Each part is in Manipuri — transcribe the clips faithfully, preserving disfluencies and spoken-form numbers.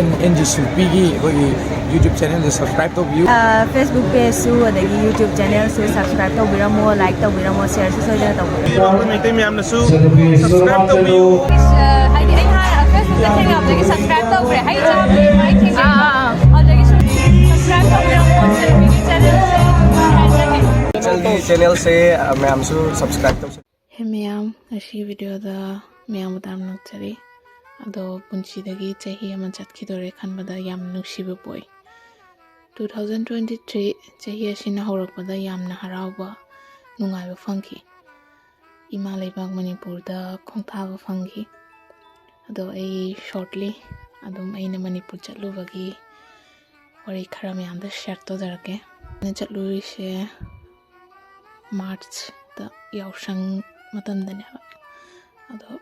ꯑꯦꯟ ꯖꯤ ꯁꯤꯜꯄꯤꯒꯤ ꯑꯩꯈꯣꯏꯒꯤ YouTube channelꯗ subscribe ꯇꯧꯕꯤꯌꯨ꯫ Facebook pageꯁꯨ ꯑꯗꯒꯤ YouTube channelꯁꯨ subscribe ꯇꯧꯕꯤꯔꯝꯃꯣ, like ꯇꯧꯕꯤꯔꯝꯃꯣ, shareꯁꯨ ꯁꯣꯏꯗꯅ ꯇꯧꯕꯤꯔꯝꯃꯣ꯫ ꯑꯩꯈꯣꯏ ꯃꯩꯇꯩ ꯃꯌꯥꯝꯅꯁꯨ subscribe ꯇꯧꯕꯤꯌꯨ꯫ ꯍꯥꯏꯗꯤ ꯑꯩ ꯍꯥꯟꯅ Facebookꯇ ꯊꯦꯡꯅꯕꯗꯒꯤ subscribe ꯇꯧꯈ꯭ꯔꯦ꯫ ꯑꯩ ꯆꯥꯕꯗꯒꯤ ꯃꯥꯏ ꯊꯦꯡꯅꯩ꯫ ꯑꯗꯨꯗꯒꯤ ꯁꯨꯝ subscribe ꯇꯧꯕꯤꯔꯝꯃꯣ ꯁꯤꯜꯄꯤꯒꯤ channelꯁꯦ꯫ ꯏꯆꯜꯒꯤ channelꯁꯦ ꯃꯌꯥꯝꯁꯨ subscribe ꯇꯧꯁꯤ꯫ ꯍꯦ ꯃꯌꯥꯝ, ꯉꯁꯤ videoꯗ ꯃꯌꯥꯝꯕꯨ ꯇꯔꯥꯝꯅ ꯑꯣꯛꯆꯔꯤ꯫ ꯑꯗꯣ ꯄꯨꯟꯁꯤꯗꯒꯤ ꯆꯍꯤ ꯑꯃ ꯆꯠꯈꯤꯗꯣꯔꯦ ꯈꯟꯕꯗ ꯌꯥꯝ ꯅꯨꯡꯁꯤꯕ ꯄꯣꯛꯏ꯫ Two thousand twenty three ꯆꯍꯤ ꯑꯁꯤꯅ ꯍꯧꯔꯛꯄꯗ ꯌꯥꯝꯅ ꯍꯔꯥꯎꯕ, ꯅꯨꯡꯉꯥꯏꯕ ꯐꯪꯈꯤ꯫ ꯏꯃꯥ ꯂꯩꯕꯥꯛ ꯃꯅꯤꯄꯨꯔꯗ ꯈꯣꯡꯊꯥꯕ ꯐꯪꯈꯤ꯫ ꯑꯗꯣ ꯑꯩ shortly ꯑꯗꯨꯝ ꯑꯩꯅ ꯃꯅꯤꯄꯨꯔ ꯆꯠꯂꯨꯕꯒꯤ ꯋꯥꯔꯤ ꯈꯔ ꯃꯌꯥꯝꯗ share ꯇꯧꯖꯔꯛꯀꯦ꯫ ꯑꯩꯅ ꯆꯠꯂꯨꯔꯤꯁꯦ Marchꯇ ꯌꯥꯎꯁꯪ ꯃꯇꯝꯗꯅꯦꯕ꯫ ꯑꯗꯣ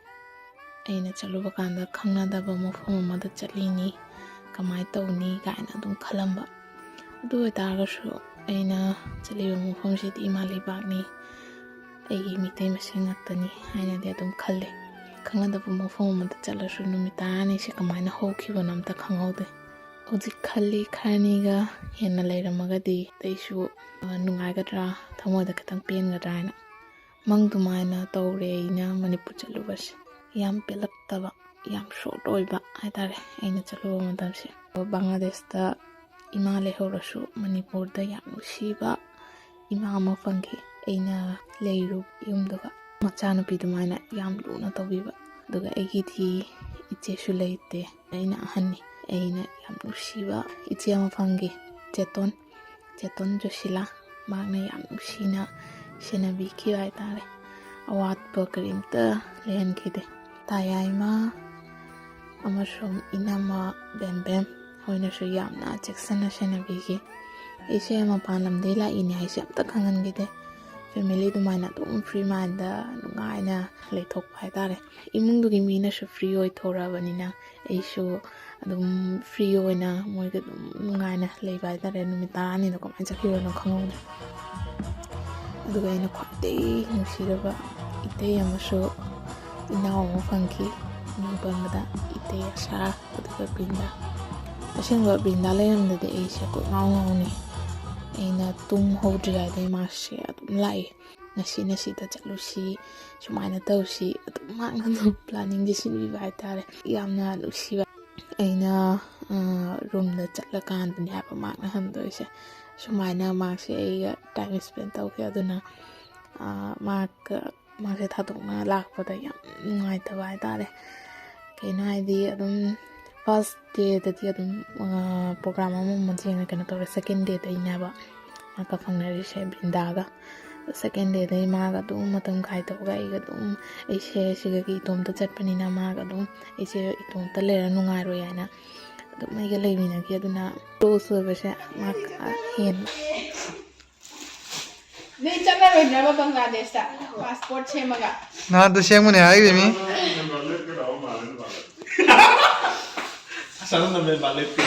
ꯑꯩꯅ ꯆꯠꯂꯨꯕ ꯀꯥꯟꯗ ꯈꯪꯅꯗꯕ ꯃꯐꯝ ꯑꯃꯗ ꯆꯠꯂꯤꯅꯤ, ꯀꯃꯥꯏꯅ ꯇꯧꯅꯤ ꯀꯥꯏꯅ ꯑꯗꯨꯝ ꯈꯜꯂꯝꯕ꯫ ꯑꯗꯨ ꯑꯣꯏꯇꯥꯔꯒꯁꯨ ꯑꯩꯅ ꯆꯠꯂꯤꯕ ꯃꯐꯝꯁꯤꯗꯤ ꯏꯃꯥ ꯂꯩꯕꯥꯛꯅꯤ, ꯑꯩꯒꯤ ꯃꯤꯇꯩ ꯃꯁꯦꯟ ꯉꯥꯛꯇꯅꯤ ꯍꯥꯏꯅꯗꯤ ꯑꯗꯨꯝ ꯈꯜꯂꯦ꯫ ꯈꯪꯅꯗꯕ ꯃꯐꯝ ꯑꯃꯗ ꯆꯠꯂꯁꯨ ꯅꯨꯃꯤꯠ ꯇꯔꯥꯅꯤꯁꯦ ꯀꯃꯥꯏꯅ ꯍꯧꯈꯤꯕꯅꯣ ꯑꯝꯇ ꯈꯪꯍꯧꯗꯦ꯫ ꯍꯧꯖꯤꯛ ꯈꯜꯂꯤ, ꯈꯔꯅꯤꯒ ꯍꯦꯟꯅ ꯂꯩꯔꯝꯃꯒꯗꯤ ꯑꯩꯁꯨ ꯅꯨꯡꯉꯥꯏꯒꯗ꯭ꯔꯥ, ꯊꯃꯣꯏꯗ ꯈꯤꯇꯪ ꯄꯦꯟꯒꯗ꯭ꯔꯥ ꯍꯥꯏꯅ꯫ ꯃꯪ ꯑꯗꯨꯃꯥꯏꯅ ꯇꯧꯔꯦ ꯑꯩꯅ ꯃꯅꯤꯄꯨꯔ ꯆꯠꯂꯨꯕꯁꯦ꯫ ꯌꯥꯝ ꯄꯦꯜꯂꯛꯇꯕ, ꯌꯥꯝ short ꯑꯣꯏꯕ ꯍꯥꯏꯇꯥꯔꯦ ꯑꯩꯅ ꯆꯠꯂꯨꯕ ꯃꯇꯝꯁꯦ꯫ ꯕꯪꯒ꯭ꯂꯥꯗꯦꯁꯇ ꯏꯃꯥ ꯂꯩꯍꯧꯔꯁꯨ ꯃꯅꯤꯄꯨꯔꯗ ꯌꯥꯝ ꯅꯨꯡꯁꯤꯕ ꯏꯃꯥ ꯑꯃ ꯐꯪꯈꯤ꯫ ꯑꯩꯅ ꯂꯩꯔꯨꯕ ꯌꯨꯝꯗꯨꯒ ꯃꯆꯥꯅꯨꯄꯤ ꯑꯗꯨꯃꯥꯏꯅ ꯌꯥꯝ ꯂꯨꯅ ꯇꯧꯕꯤꯕ꯫ ꯑꯗꯨꯒ ꯑꯩꯒꯤꯗꯤ ꯏꯆꯦꯁꯨ ꯂꯩꯇꯦ, ꯑꯩꯅ ꯑꯍꯟꯅꯤ꯫ ꯑꯩꯅ ꯌꯥꯝ ꯅꯨꯡꯁꯤꯕ ꯏꯆꯦ ꯑꯃ ꯐꯪꯈꯤ, ꯆꯦꯇꯣꯟ꯫ ꯆꯦꯇꯣꯟ ꯖꯣꯁꯤꯂꯥ꯫ ꯃꯍꯥꯛꯅ ꯌꯥꯝ ꯅꯨꯡꯁꯤꯅ ꯁꯦꯟꯅꯕꯤꯈꯤꯕ ꯍꯥꯏꯇꯥꯔꯦ꯫ ꯑꯋꯥꯠꯄ ꯀꯔꯤꯝꯇ ꯂꯩꯍꯟꯈꯤꯗꯦ꯫ ꯇꯥꯌꯥꯏꯃ ꯑꯃꯁꯨꯡ ꯏꯅꯝꯃ ꯕꯦꯝꯕꯦꯝ ꯍꯣꯏꯅꯁꯨ ꯌꯥꯝꯅ ꯆꯦꯛꯁꯤꯟꯅ ꯁꯦꯟꯅꯕꯤꯈꯤ꯫ ꯑꯩꯁꯦ ꯃꯄꯥꯟ ꯂꯝꯗꯒꯤ ꯂꯥꯛꯏꯅꯦ ꯍꯥꯏꯁꯦ ꯑꯝꯇ ꯈꯪꯍꯟꯈꯤꯗꯦ꯫ Family ꯑꯗꯨꯃꯥꯏꯅ ꯑꯗꯨꯝ free mindꯗ ꯅꯨꯡꯉꯥꯏꯅ ꯂꯩꯊꯣꯛꯄ ꯍꯥꯏꯇꯥꯔꯦ꯫ ꯏꯃꯨꯡꯗꯨꯒꯤ ꯃꯤꯅꯁꯨ free ꯑꯣꯏꯊꯣꯔꯛꯑꯕꯅꯤꯅ ꯑꯩꯁꯨ ꯑꯗꯨꯝ free ꯑꯣꯏꯅ ꯃꯣꯏꯒ ꯑꯗꯨꯝ ꯅꯨꯡꯉꯥꯏꯅ ꯂꯩꯕ ꯍꯥꯏꯇꯥꯔꯦ꯫ ꯅꯨꯃꯤꯠ ꯇꯔꯥꯅꯤꯗꯣ ꯀꯃꯥꯏꯅ ꯆꯠꯈꯤꯕꯅꯣ ꯈꯪꯍꯧꯗ꯭ꯔꯦ꯫ ꯑꯗꯨꯒ ꯑꯩꯅ ꯈ꯭ꯋꯥꯏꯗꯒꯤ ꯅꯨꯡꯁꯤꯔꯕ ꯏꯇꯩ ꯑꯃꯁꯨ ꯏꯅꯥꯎ ꯑꯃ ꯐꯪꯈꯤ꯫ ꯃꯤꯡ ꯄꯟꯕꯗ ꯏꯇꯩ ꯑꯁꯥ, ꯑꯗꯨꯒ ꯕ꯭ꯔꯤꯟꯗꯥ꯫ ꯑꯁꯦꯡꯕ ꯕ꯭ꯔꯤꯟꯗꯥ ꯂꯩꯔꯝꯗꯗꯤ ꯑꯩꯁꯦ ꯀꯣꯛ ꯉꯥꯎ ꯉꯥꯎꯅꯤ꯫ ꯑꯩꯅ ꯇꯨꯝ ꯍꯧꯗ꯭ꯔꯤꯉꯩꯗꯩ ꯃꯥꯁꯦ ꯑꯗꯨꯝ ꯂꯥꯛꯏ꯫ "ꯉꯁꯤ ꯉꯁꯤꯗ ꯆꯠꯂꯨꯁꯤ, ꯁꯨꯃꯥꯏꯅ ꯇꯧꯁꯤ", ꯑꯗꯨꯝ ꯃꯥꯅ ꯑꯗꯨꯝ ꯄ꯭ꯂꯥꯅꯤꯡꯁꯦ ꯁꯤꯟꯕꯤꯕ ꯍꯥꯏꯇꯥꯔꯦ꯫ ꯌꯥꯝꯅ ꯅꯨꯡꯁꯤꯕ꯫ ꯑꯩꯅ ꯔꯨꯝꯗ ꯆꯠꯂꯀꯥꯟꯗꯅꯦ ꯍꯥꯏꯕ ꯃꯥꯅ ꯍꯟꯗꯣꯏꯁꯦ꯫ ꯁꯨꯃꯥꯏꯅ ꯃꯥꯁꯦ ꯑꯩꯒ ꯇꯥꯏꯝ ꯁ꯭ꯄꯦꯟ ꯇꯧꯈꯤ꯫ ꯑꯗꯨꯅ ꯃꯥꯒ ꯃꯥꯁꯦ ꯊꯥꯗꯣꯛꯅ ꯂꯥꯛꯄꯗ ꯌꯥꯝ ꯅꯨꯡꯉꯥꯏꯇꯕ ꯍꯥꯏꯇꯥꯔꯦ꯫ ꯀꯩꯅꯣ ꯍꯥꯏꯗꯤ, ꯑꯗꯨꯝ ꯐꯥꯔꯁ ꯗꯦꯗꯗꯤ ꯑꯗꯨꯝ ꯄ꯭ꯔꯣꯒ꯭ꯔꯥꯝ ꯑꯃꯃꯝ ꯌꯦꯡꯉ ꯀꯩꯅꯣ ꯇꯧꯔꯦ꯫ ꯁꯦꯀꯦꯟ ꯗꯦꯗꯩꯅꯦꯕ ꯃꯥꯒ ꯐꯪꯅꯔꯤꯁꯦ, ꯕ꯭ꯔꯤꯟꯗꯥꯒ꯫ ꯁꯦꯀꯦꯟ ꯗꯦꯗꯩ ꯃꯥꯒ ꯑꯗꯨꯝ ꯃꯇꯝ ꯀꯥꯏꯊꯣꯛꯑꯒ ꯑꯩꯒ ꯑꯗꯨꯝ, ꯑꯩꯁꯦ ꯁꯤꯗꯒꯤ ꯏꯇꯣꯝꯇ ꯆꯠꯄꯅꯤꯅ ꯃꯥꯒ ꯑꯗꯨꯝ, ꯑꯩꯁꯦ ꯏꯇꯣꯝꯇ ꯂꯩꯔ ꯅꯨꯡꯉꯥꯏꯔꯣꯏ ꯍꯥꯏꯅ ꯑꯗꯨꯝ ꯑꯩꯒ ꯂꯩꯃꯤꯟꯅꯈꯤ꯫ ꯑꯗꯨꯅ ꯀ꯭ꯂꯣꯁ ꯑꯣꯏꯕꯁꯦ ꯃꯥ ꯈꯔ ꯍꯦꯟꯕ꯫ ꯅꯣꯏ ꯆꯠꯂꯔꯣꯏꯗ꯭ꯔꯕ ꯕꯪꯒ꯭ꯂꯥꯗꯦꯁꯇ ꯄꯥꯁꯄꯣꯔꯠ ꯁꯦꯝꯃꯒ? ꯅꯍꯥꯟꯗ ꯁꯦꯝꯒꯅꯤ ꯍꯥꯏꯈꯤꯕꯅꯤ꯫ ꯑꯁꯥꯅ ꯅꯝꯃꯦ ꯕꯥꯂꯦꯠꯇꯤ꯫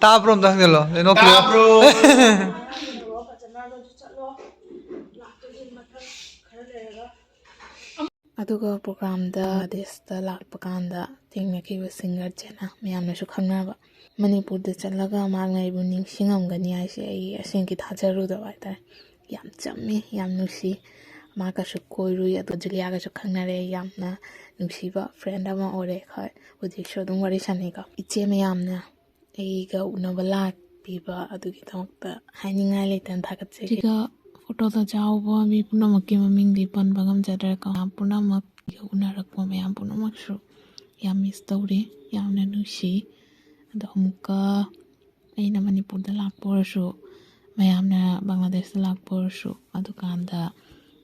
ꯇꯥꯕ꯭ꯔꯣ? ꯑꯝꯇ ꯍꯪꯖꯜꯂꯣ, ꯂꯩꯅꯣ ꯀ꯭ꯂꯤꯌꯔ꯫ ꯇꯥꯕ꯭ꯔꯣ? ꯑꯗꯨꯒ ꯄ꯭ꯔꯣꯒ꯭ꯔꯥꯝꯗ ꯗꯦꯁꯇ ꯂꯥꯛꯄ ꯀꯥꯟꯗ ꯊꯦꯡꯅꯈꯤꯕ ꯁꯤꯡꯒꯔ ꯆꯦꯅꯥ, ꯃꯌꯥꯝꯅꯁꯨ ꯈꯪꯅꯕ꯫ ꯃꯅꯤꯄꯨꯔꯗ ꯆꯠꯂꯒ ꯃꯍꯥꯛꯅ ꯑꯩꯕꯨ ꯅꯤꯡꯁꯤꯡꯉꯝꯒꯅꯤ ꯍꯥꯏꯁꯦ ꯑꯩ ꯑꯁꯦꯡꯀꯤ ꯊꯥꯖꯔꯨꯗꯕ ꯍꯥꯏꯇꯥꯔꯦ꯫ ꯌꯥꯝ ꯆꯝꯃꯤ, ꯌꯥꯝ ꯅꯨꯡꯁꯤ꯫ ꯃꯥꯒꯁꯨ ꯀꯣꯏꯔꯨꯏ, ꯑꯗꯣ ꯖꯨꯂꯤꯌꯥꯒꯁꯨ ꯈꯪꯅꯔꯦ꯫ ꯌꯥꯝꯅ ꯅꯨꯡꯁꯤꯕ ꯐ꯭ꯔꯦꯟ ꯑꯃ ꯑꯣꯏꯔꯦ꯫ ꯍꯣꯏ, ꯍꯧꯖꯤꯛꯁꯨ ꯑꯗꯨꯝ ꯋꯥꯔꯤ ꯁꯥꯟꯅꯩꯀꯣ꯫ ꯏꯆꯦ ꯃꯌꯥꯝꯅ ꯑꯩꯒ ꯎꯅꯕ ꯂꯥꯛꯄꯤꯕ ꯑꯗꯨꯒꯤꯗꯃꯛꯇ ꯍꯥꯏꯅꯤꯡꯉꯥꯏ ꯂꯩꯇꯅ ꯊꯥꯒꯠꯆꯔꯤ꯫ ꯁꯤꯒ ꯐꯣꯇꯣꯗ ꯌꯥꯎꯕ ꯃꯤ ꯄꯨꯝꯅꯃꯛꯀꯤ ꯃꯃꯤꯡꯗꯤ ꯄꯟꯕ ꯉꯝꯖꯗ꯭ꯔꯦꯀꯣ꯫ ꯃꯌꯥꯝ ꯄꯨꯝꯅꯃꯛ ꯎꯅꯔꯛꯄ ꯃꯌꯥꯝ ꯄꯨꯝꯅꯃꯛꯁꯨ ꯌꯥꯝ ꯃꯤꯁ ꯇꯧꯔꯤ, ꯌꯥꯝꯅ ꯅꯨꯡꯁꯤ꯫ ꯑꯗꯣ ꯑꯃꯨꯛꯀ ꯑꯩꯅ ꯃꯅꯤꯄꯨꯔꯗ ꯂꯥꯛꯄ ꯑꯣꯏꯔꯁꯨ, ꯃꯌꯥꯝꯅ ꯕꯪꯒ꯭ꯂꯥꯗꯦꯁꯇ ꯂꯥꯛꯄ ꯑꯣꯏꯔꯁꯨ, ꯑꯗꯨꯀꯥꯟꯗ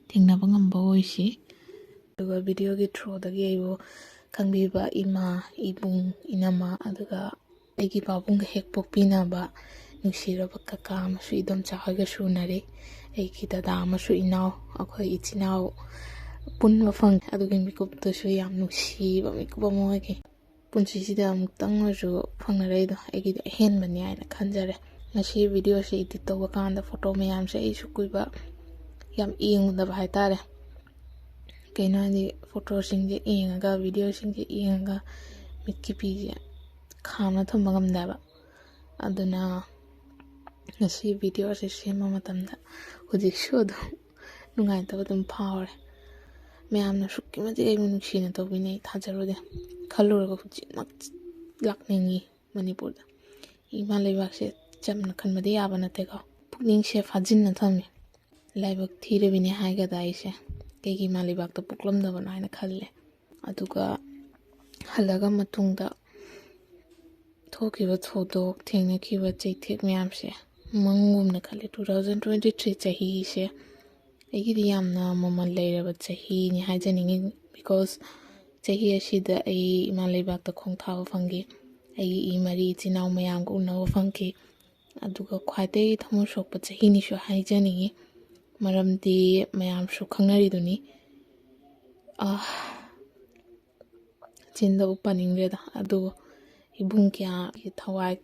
ꯊꯦꯡꯅꯕ ꯉꯝꯕ ꯑꯣꯏꯁꯤ꯫ ꯑꯗꯨꯒ ꯚꯤꯗꯤꯑꯣꯒꯤ ꯊ꯭ꯔꯨꯗꯒꯤ ꯑꯩꯕꯨ ꯈꯪꯕꯤꯕ ꯏꯃꯥ, ꯏꯕꯨꯡ, ꯏꯅꯝꯃ, ꯑꯗꯨꯒ ꯑꯩꯒꯤ ꯄꯥꯕꯨꯡꯒ ꯍꯦꯛ ꯄꯣꯛꯄꯤꯅꯕ ꯅꯨꯡꯁꯤꯔꯕ ꯀꯀꯥ ꯑꯃꯁꯨ ꯏꯗꯣꯝꯆꯥ ꯍꯣꯏꯒꯁꯨ ꯎꯅꯔꯦ꯫ ꯑꯩꯒꯤ ꯗꯗꯥ ꯑꯃꯁꯨ ꯏꯅꯥꯎ, ꯑꯩꯈꯣꯏ ꯏꯆꯤꯟ ꯏꯅꯥꯎ ꯄꯨꯟꯕ ꯐꯪꯉꯦ꯫ ꯑꯗꯨꯒꯤ ꯃꯤꯀꯨꯞꯇꯨꯁꯨ ꯌꯥꯝ ꯅꯨꯡꯁꯤꯕ ꯃꯤꯀꯨꯞ ꯑꯃ ꯑꯣꯏꯈꯤ꯫ ꯄꯨꯟꯁꯤꯁꯤꯗ ꯑꯃꯨꯛꯇꯪ ꯑꯣꯏꯔꯁꯨ ꯐꯪꯅꯔꯛꯏꯗꯣ ꯑꯩꯒꯤꯗꯤ ꯑꯍꯦꯟꯕꯅꯤ ꯍꯥꯏꯅ ꯈꯟꯖꯔꯦ꯫ ꯉꯁꯤ ꯚꯤꯗꯤꯑꯣꯁꯦ ꯏꯗꯤꯠ ꯇꯧꯕ ꯀꯥꯟꯗ ꯐꯣꯇꯣ ꯃꯌꯥꯝꯁꯦ ꯑꯩꯁꯨ ꯀꯨꯏꯕ ꯌꯥꯝ ꯌꯦꯡꯗꯕ ꯍꯥꯏꯇꯥꯔꯦ꯫ ꯀꯩꯅꯣ ꯍꯥꯏꯗꯤ, ꯐꯣꯇꯣꯁꯤꯡꯁꯦ ꯌꯦꯡꯉꯒ, ꯚꯤꯗꯤꯑꯣꯁꯤꯡꯁꯦ ꯌꯦꯡꯉꯒ ꯃꯤꯠꯀꯤ ꯄꯤꯁꯦ ꯈꯥꯝꯅ ꯊꯝꯕ ꯉꯝꯗꯦꯕ꯫ ꯑꯗꯨꯅ ꯉꯁꯤ ꯚꯤꯗꯤꯑꯣꯁꯦ ꯁꯦꯝꯕ ꯃꯇꯝꯗ ꯍꯧꯖꯤꯛꯁꯨ ꯑꯗꯨꯝ ꯅꯨꯡꯉꯥꯏꯇꯕ ꯑꯗꯨꯝ ꯐꯥꯎꯔꯦ꯫ ꯃꯌꯥꯝꯅ ꯑꯁꯨꯛꯀꯤ ꯃꯇꯤꯛ ꯑꯩꯕꯨ ꯅꯨꯡꯁꯤꯅ ꯇꯧꯕꯤꯅꯦ, ꯑꯩ ꯊꯥꯖꯔꯨꯗꯦ꯫ ꯈꯜꯂꯨꯔꯒ ꯍꯧꯖꯤꯛꯃꯛ ꯂꯥꯛꯅꯤꯡꯉꯤ ꯃꯅꯤꯄꯨꯔꯗ꯫ ꯏꯃꯥ ꯂꯩꯕꯥꯛꯁꯦ ꯆꯝꯅ ꯈꯟꯕꯗꯤ ꯌꯥꯕ ꯅꯠꯇꯦꯀꯣ꯫ ꯄꯨꯛꯅꯤꯡꯁꯦ ꯐꯥꯖꯤꯟꯅ ꯊꯝꯃꯤ꯫ ꯂꯥꯏꯕꯛ ꯊꯤꯔꯕꯤꯅꯦ ꯍꯥꯏꯒꯗ꯭ꯔꯥ ꯑꯩꯁꯦ, ꯀꯩꯒꯤ ꯏꯃꯥ ꯂꯩꯕꯥꯛꯇ ꯄꯣꯛꯂꯝꯗꯕꯅꯣ ꯍꯥꯏꯅ ꯈꯜꯂꯦ꯫ ꯑꯗꯨꯒ ꯍꯜꯂꯒ ꯃꯇꯨꯡꯗ ꯊꯣꯛꯈꯤꯕ ꯊꯧꯗꯣꯛ, ꯊꯦꯡꯅꯈꯤꯕ ꯆꯩꯊꯦꯛ ꯃꯌꯥꯝꯁꯦ ꯃꯪꯒꯨꯝꯅ ꯈꯜꯂꯦ꯫ Two thousand twenty three ꯆꯍꯤꯁꯦ ꯑꯩꯒꯤꯗꯤ ꯌꯥꯝꯅ ꯃꯃꯜ ꯂꯩꯔꯕ ꯆꯍꯤꯅꯤ ꯍꯥꯏꯖꯅꯤꯡꯉꯤ, because ꯆꯍꯤ ꯑꯁꯤꯗ ꯑꯩ ꯏꯃꯥ ꯂꯩꯕꯥꯛꯇ ꯈꯣꯡ ꯊꯥꯕ ꯐꯪꯈꯤ, ꯑꯩꯒꯤ ꯏ ꯃꯔꯤ ꯏꯆꯤꯟ ꯏꯅꯥꯎ ꯃꯌꯥꯝꯒ ꯎꯅꯕ ꯐꯪꯈꯤ, ꯑꯗꯨꯒ ꯈ꯭ꯋꯥꯏꯗꯒꯤ ꯊꯃꯣꯏ ꯁꯣꯛꯄ ꯆꯍꯤꯅꯤꯁꯨ ꯍꯥꯏꯖꯅꯤꯡꯉꯤ꯫ ꯃꯔꯝꯗꯤ ꯃꯌꯥꯝꯁꯨ ꯈꯪꯅꯔꯤꯗꯨꯅꯤ꯫ ꯑꯥ, ꯆꯤꯟꯗꯕꯨ ꯄꯟꯅꯤꯡꯗ꯭ꯔꯦꯗ꯫ ꯑꯗꯨ ꯏꯕꯨꯡ ꯀꯌꯥꯒꯤ ꯊꯋꯥꯏ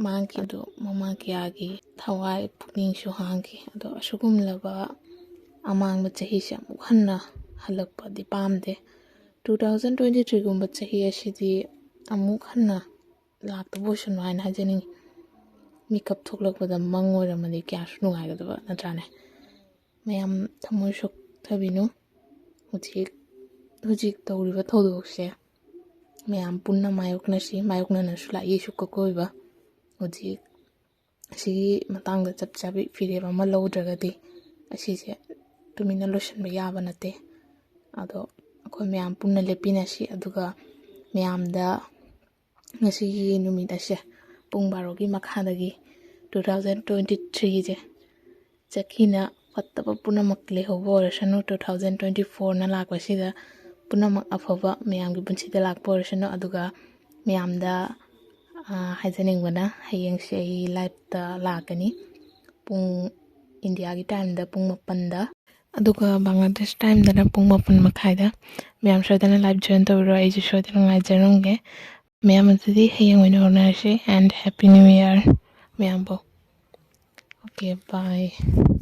ꯃꯥꯡꯈꯤ, ꯑꯗꯨ ꯃꯃꯥ ꯀꯌꯥꯒꯤ ꯊꯋꯥꯏ ꯄꯨꯛꯅꯤꯡꯁꯨ ꯍꯥꯡꯈꯤ꯫ ꯑꯗꯣ ꯑꯁꯤꯒꯨꯝꯂꯕ ꯑꯃꯥꯡꯕ ꯆꯍꯤꯁꯦ ꯑꯃꯨꯛ ꯍꯟꯅ ꯍꯜꯂꯛꯄꯗꯤ ꯄꯥꯝꯗꯦ꯫ Two thousand twenty threeꯒꯨꯝꯕ ꯆꯍꯤ ꯑꯁꯤꯗꯤ ꯑꯃꯨꯛ ꯍꯟꯅ ꯂꯥꯛꯇꯕ ꯑꯣꯏꯁꯅꯨ ꯍꯥꯏꯅ ꯍꯥꯏꯖꯅꯤꯡꯉꯤ꯫ ꯃꯤꯀꯞ ꯊꯣꯛꯂꯛꯄꯗ ꯃꯪ ꯑꯣꯏꯔꯝꯃꯗꯤ ꯀꯌꯥꯁꯨ ꯅꯨꯡꯉꯥꯏꯒꯗꯕ, ꯅꯠꯇ꯭ꯔꯥꯅꯦ? ꯃꯌꯥꯝ ꯊꯃꯣꯏ ꯁꯣꯛꯊꯕꯤꯅꯨ꯫ ꯍꯧꯖꯤꯛ, ꯍꯧꯖꯤꯛ ꯇꯧꯔꯤꯕ ꯊꯧꯗꯣꯛꯁꯦ ꯃꯌꯥꯝ ꯄꯨꯟꯅ ꯃꯥꯌꯣꯛꯅꯁꯤ, ꯃꯥꯌꯣꯛꯅꯅꯁꯨ ꯂꯥꯛꯏ ꯑꯁꯨꯛ ꯑꯀꯣꯏꯕ꯫ ꯍꯧꯖꯤꯛ ꯑꯁꯤꯒꯤ ꯃꯇꯥꯡꯗ ꯆꯞ ꯆꯥꯕꯤ ꯐꯤꯔꯦꯞ ꯑꯃ ꯂꯧꯗ꯭ꯔꯒꯗꯤ ꯑꯁꯤꯁꯦ ꯇꯨꯃꯤꯟꯅ ꯂꯣꯏꯁꯤꯟꯕ ꯌꯥꯕ ꯅꯠꯇꯦ꯫ ꯑꯗꯣ ꯑꯩꯈꯣꯏ ꯃꯌꯥꯝ ꯄꯨꯟꯅ ꯂꯦꯞꯄꯤꯟꯅꯁꯤ, ꯑꯗꯨꯒ ꯃꯌꯥꯝꯗ ꯉꯁꯤꯒꯤ ꯅꯨꯃꯤꯠ ꯑꯁꯦ ꯄꯨꯡ ꯕꯥꯔꯣꯒꯤ ꯃꯈꯥꯗꯒꯤ two thousand twenty threeꯁꯦ ꯆꯈꯤꯅ ꯐꯠꯇꯕ ꯄꯨꯝꯅꯃꯛ ꯂꯩꯍꯧꯕ ꯑꯣꯏꯔꯁꯅꯨ꯫ Two thousand twenty fourꯅ ꯂꯥꯛꯄꯁꯤꯗ ꯄꯨꯝꯅꯃꯛ ꯑꯐꯕ ꯃꯌꯥꯝꯒꯤ ꯄꯨꯟꯁꯤꯗ ꯂꯥꯛꯄ ꯑꯣꯏꯔꯁꯅꯨ꯫ ꯑꯗꯨꯒ ꯃꯌꯥꯝꯗ, ꯑ, ꯍꯥꯏꯖꯅꯤꯡꯕꯅ, ꯍꯌꯦꯡꯁꯦ ꯑꯩ liveꯇ ꯂꯥꯛꯀꯅꯤ, ꯄꯨꯡ, ꯏꯟꯗꯤꯌꯥꯒꯤ timeꯗ ꯄꯨꯡ ꯃꯥꯄꯟꯗ, ꯑꯗꯨꯒ ꯕꯪꯒ꯭ꯂꯥꯗꯦꯁ timeꯗꯅ ꯄꯨꯡ ꯃꯥꯄꯟ ꯃꯈꯥꯏꯗ꯫ ꯃꯌꯥꯝ ꯁꯣꯏꯗꯅ live join ꯇꯧꯕꯤꯔꯣ, ꯑꯩꯁꯨ ꯁꯣꯏꯗꯅ ꯉꯥꯏꯖꯔꯝꯒꯦ꯫ ꯃꯌꯥꯝ ꯑꯗꯨꯗꯤ ꯍꯌꯦꯡ ꯑꯣꯏꯅ ꯎꯅꯔꯁꯤ, and Happy New Year ꯃꯌꯥꯝꯕꯨ꯫ Okay, bye.